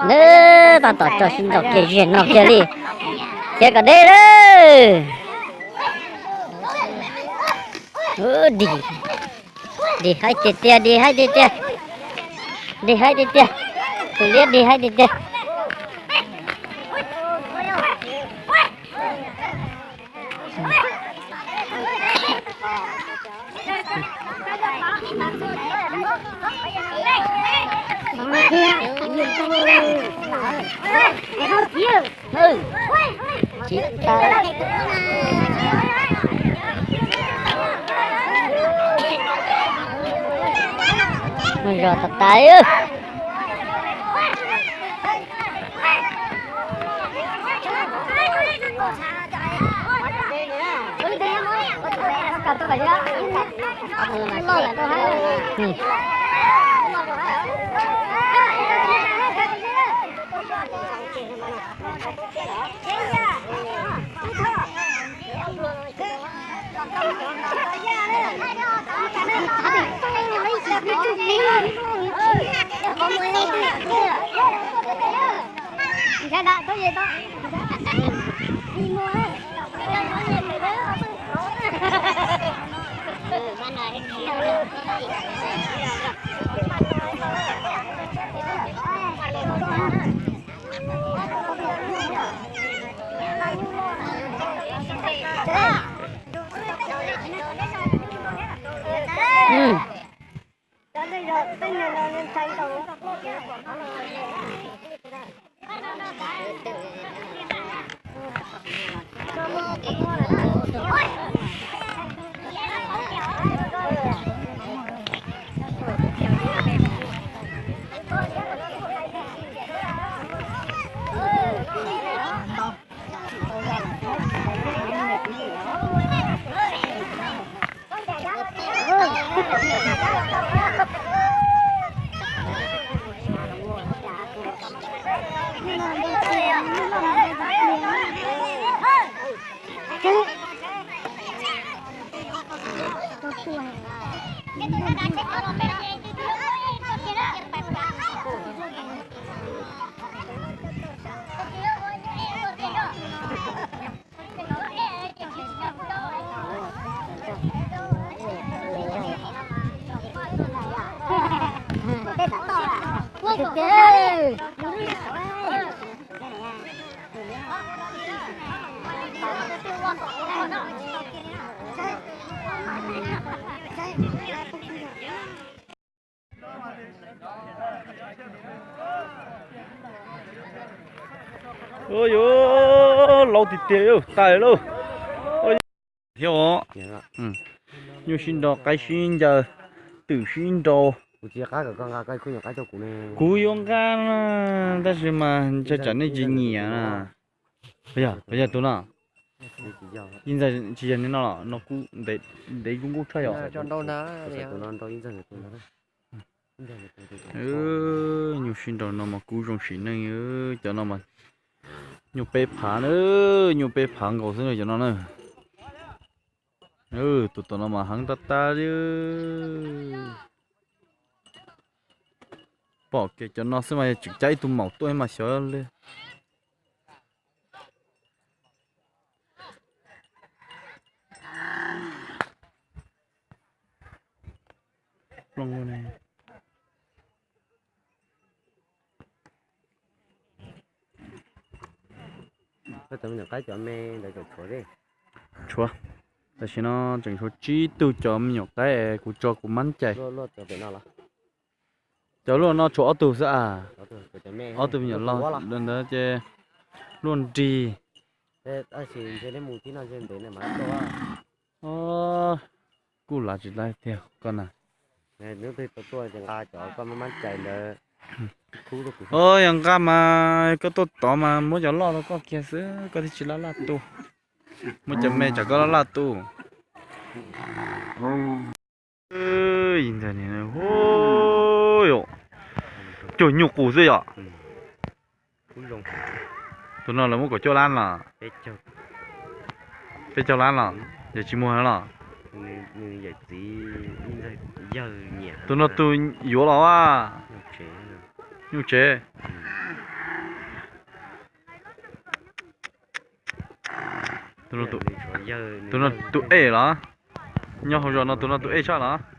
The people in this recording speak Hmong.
Nws tab tom tso sib ntaus kiag ziag no kiag li. Khiav kom deb lawm. Dig, dig haib tiag tiag, dig haib tiag tiag. Dig haib tiag tiag. Tus liab dig haib tiag tiag. Zog tas tas. Yuav laub tiag tiag tas lauj. Thiab os, nyuj sib nraus, qaib sib ncaws, twm sib nraus. Kuv yuav nqa, tab sis mas ntshe tsam nej tsis nyiam na. Yog, yog tus no. Ib ntxaig tsis yog li no los no kuj ntev, ntev kub nqub tshaj yom. Nyuj sib nraus no mas kub zoo sim neej, cov no mas nyuj peb phav na, nyuj peb phav nkaus xwb na cov no na. Tus tom no mas heev tab tab li. Pom kiag cov no xwb mas yog tseem cab ib tug maum tuaj mas xyov li. Tshuav, tam sim no tseem tshuav tsib tug cov me nyuam qaib es kuv tso kuv mab cais. Cov luaj no tshuav ob tug xwb as. Ob tug me nyuam loj ntawd ces luaj nrig. Kuj lav tsis laib tiag koj na. Yog nqa mas koj tuaj tod mas muab cov loj rau koj kiag xwb, koj thiaj tsis laj laj tu. Muab cov me tsam koj laj laj tu. Cuag nyuj qus xwb yom. Tus no lawv muab kaum cuaj lab los? Peb caug lab los? Yog tsis muag los? Tus no tus yuav los a? Nyuj tsev. Tus no tus, tus no tus ej los? Nyob hauv zos no tus no tus ej tshaj los?